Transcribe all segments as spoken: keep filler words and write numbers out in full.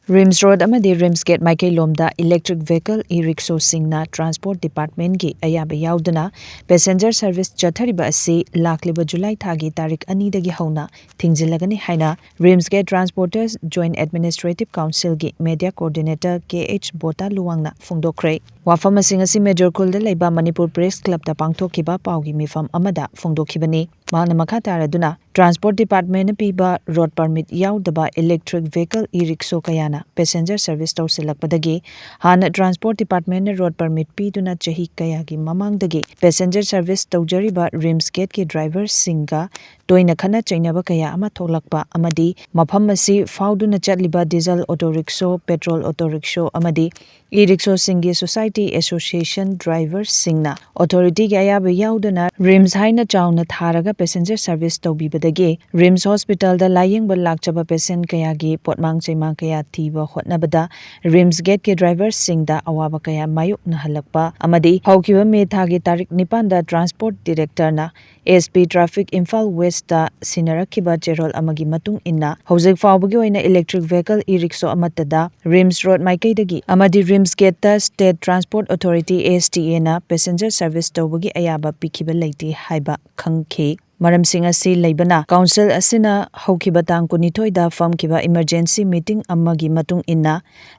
RIMS road ꯑꯃꯗꯤ RIMS gate ꯃꯥꯏꯀꯩꯂꯣꯝꯗ electric vehicle e-rickshaw ꯁꯤꯡꯅ Transport Department ꯀꯤ ꯑꯌꯥꯕ ꯌꯥꯎꯗꯅ passenger service ꯆꯠꯊꯔꯤꯕ ꯑꯁꯤ ꯂꯥꯛꯂꯤꯕ ꯖꯨꯂꯥꯏ ꯊꯥꯒꯤ ꯇꯥꯔꯤꯛ ꯑꯅꯤꯗꯒꯤ ꯍꯧꯅ ꯊꯤꯡꯖꯤꯜꯂꯒꯅꯤ ꯍꯥꯏꯅ RIMS gate Transporters Joint Administrative Council ꯒꯤ Media Coordinator K H Bota ꯂꯨꯋꯥꯡꯅ ꯐꯣꯡꯗꯣꯛꯈ꯭ꯔꯦ꯫ ꯋꯥꯐꯝꯁꯤꯡ ꯑꯁꯤ ꯃꯦꯖꯣꯔ ꯈꯨꯜꯗ ꯂꯩꯕ ꯃꯅꯤꯄꯨꯔ ꯄ꯭ꯔꯦꯁ ꯀ꯭ꯂꯕꯇ ꯄꯥꯡꯊꯣꯛꯈꯤꯕ ꯄꯥꯎꯒꯤ ꯃꯤꯐꯝ ꯑꯃꯗ ꯐꯣꯡꯗꯣꯛꯈꯤꯕꯅꯤ꯫ ꯃꯍꯥꯛꯅ ꯃꯈꯥ ꯇꯥꯔꯗꯨꯅ, Transport Department ꯅ ꯄꯤꯕ ꯔꯣꯗ ꯄꯔꯃꯤꯠ ꯌꯥꯎꯗꯕ electric vehicle e-rickshaw ꯀꯌꯥꯅ passenger service ꯇꯧꯁꯤꯜꯂꯛꯄꯗꯒꯤ ꯍꯥꯟꯅ Transport Department ꯅ ꯔꯣꯗ ꯄꯔꯃꯤꯠ ꯄꯤꯗꯨꯅ ꯆꯍꯤ ꯀꯌꯥꯒꯤ ꯃꯃꯥꯡꯗꯒꯤ passenger service ꯇꯧꯖꯔꯤꯕ ꯔꯤꯝꯁ ꯒꯦꯠꯀꯤ ꯗ꯭ꯔꯥꯏꯚꯔꯁꯤꯡꯒ ꯇꯣꯏꯅ ꯈꯠꯅ ꯆꯩꯅꯕ ꯀꯌꯥ ꯑꯃ ꯊꯣꯛꯂꯛꯄ ꯑꯃꯗꯤ ꯃꯐꯝ ꯑꯁꯤ ꯐꯥꯎꯗꯨꯅ ꯆꯠꯂꯤꯕ diesel auto rickshaw, petrol auto rickshaw ꯑꯃꯗꯤ e-rickshaw ꯁꯤꯡꯒꯤ society association ꯗ꯭ꯔꯥꯏꯚꯔꯁꯤꯡꯅ authority ꯒꯤ ꯑꯌꯥꯕ ꯌꯥꯎꯗꯅ ꯔꯤꯝꯁ ꯍꯥꯏꯅ ꯆꯥꯎꯅ ꯊꯥꯔꯒ passenger service ꯇꯧꯕꯤꯕꯗꯒꯤ ꯔꯤꯝꯁ ꯍꯣꯁꯄꯤꯇꯥꯜꯗ ꯂꯥꯌꯦꯡꯕ ꯂꯥꯛꯆꯕ patient ꯀꯌꯥꯒꯤ ꯄꯣꯠꯃꯥꯡ ꯆꯩꯃꯥꯡ ꯀꯌꯥ ꯊꯤꯕ ꯍꯣꯠꯅꯕꯗ ꯔꯤꯝꯁ ꯒꯦꯠꯀꯤ ꯗ꯭ꯔꯥꯏꯚꯔꯁꯤꯡꯗ ꯑꯋꯥꯕ ꯀꯌꯥ ꯃꯥꯌꯣꯛꯅꯍꯜꯂꯛꯄ ꯑꯃꯗꯤ ꯍꯧꯈꯤꯕ ꯃꯦ ꯊꯥꯒꯤ ꯇꯥꯔꯤꯛ ꯅꯤꯄꯥꯟꯗ Transport Director ꯅ S P Traffic Imphal West ꯇ ꯁꯤꯟꯅꯔꯛꯈꯤꯕ ꯆꯦꯔꯣꯜ ꯑꯃꯒꯤ ꯃꯇꯨꯡ ꯏꯟꯅ ꯍꯧꯖꯤꯛ ꯐꯥꯎꯕꯒꯤ ꯑꯣꯏꯅ electric vehicle e-rickshaw ꯑꯃꯠꯇꯗ ꯔꯤꯝꯁ ꯔꯣꯗ ꯃꯥꯏꯀꯩꯗꯒꯤ ꯑꯃꯗꯤ RIMS ꯒꯦꯠꯇ State Transport Authority, S T A ꯅ passenger service ꯇꯧꯕꯒꯤ ꯑꯌꯥꯕ ꯄꯤꯈꯤꯕ ꯂꯩꯇꯦ ꯍꯥꯏꯕ ꯈꯪꯈꯤ꯫ ꯃꯔꯝꯁꯤꯡ ꯑꯁꯤ ꯂꯩꯕꯅ ꯀꯥꯎꯟꯁꯤꯜ ꯑꯁꯤꯅ ꯍꯧꯈꯤꯕ ꯇꯥꯡ ꯀꯨꯟꯅꯤꯊꯣꯏꯗ ꯐꯝꯈꯤꯕ emergency meeting ꯑꯃꯒꯤ ꯃꯇꯨꯡ ꯏꯟꯅ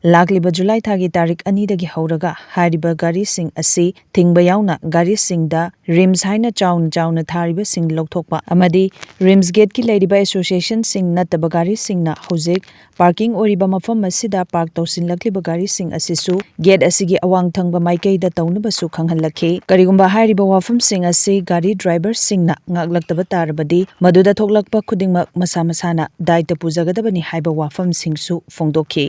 ꯂꯥꯛꯂꯤꯕ ꯖꯨꯂꯥꯏ ꯊꯥꯒꯤ ꯇꯥꯔꯤꯛ ꯑꯅꯤꯗꯒꯤ ꯍꯧꯔꯒ ꯍꯥꯏꯔꯤꯕ ꯒꯥꯔꯤꯁꯤꯡ ꯑꯁꯤ ꯊꯤꯡꯕ ꯌꯥꯎꯅ ꯒꯥꯔꯤꯁꯤꯡꯗ ꯔꯤꯝꯁ ꯍꯥꯏꯅ ꯆꯥꯎꯅ ꯆꯥꯎꯅ ꯊꯥꯔꯤꯕꯁꯤꯡ ꯂꯧꯊꯣꯛꯄ ꯑꯃꯗꯤ ꯔꯤꯝꯁ ꯒꯦꯠꯀꯤ ꯂꯩꯔꯤꯕ association ꯁꯤꯡ ꯅꯠꯇꯕ ꯒꯥꯔꯤꯁꯤꯡꯅ ꯍꯧꯖꯤꯛ parking ꯑꯣꯏꯔꯤꯕ ꯃꯐꯝ ꯑꯁꯤꯗ park ꯇꯧꯁꯤꯜꯂꯛꯂꯤꯕ ꯒꯥꯔꯤꯁꯤꯡ ꯑꯁꯤꯁꯨ ꯒꯦꯠ ꯑꯁꯤꯒꯤ ꯑꯋꯥꯡ ꯊꯪꯕ ꯃꯥꯏꯀꯩꯗ ꯇꯧꯅꯕꯁꯨ ꯈꯪꯍꯜꯂꯛꯈꯤ꯫ ꯀꯔꯤꯒꯨꯝꯕ ꯍꯥꯏꯔꯤꯕ ꯋꯥꯐꯝꯁꯤꯡ ꯑꯁꯤ ꯒꯥꯔꯤ ꯗ꯭ꯔꯥꯏꯚꯔꯁꯤꯡꯅ ꯉꯥꯛꯂꯛꯇꯕ ꯇꯥꯔꯕꯗꯤ ꯃꯗꯨꯗ ꯊꯣꯛꯂꯛꯄ ꯈꯨꯗꯤꯡꯃꯛ ꯃꯁꯥ ꯃꯁꯥꯅ ꯗꯥꯏꯇ ꯄꯨꯖꯒꯗꯕꯅꯤ ꯍꯥꯏꯕ ꯋꯥꯐꯝꯁꯤꯡꯁꯨ ꯐꯣꯡꯗꯣꯛꯈꯤ꯫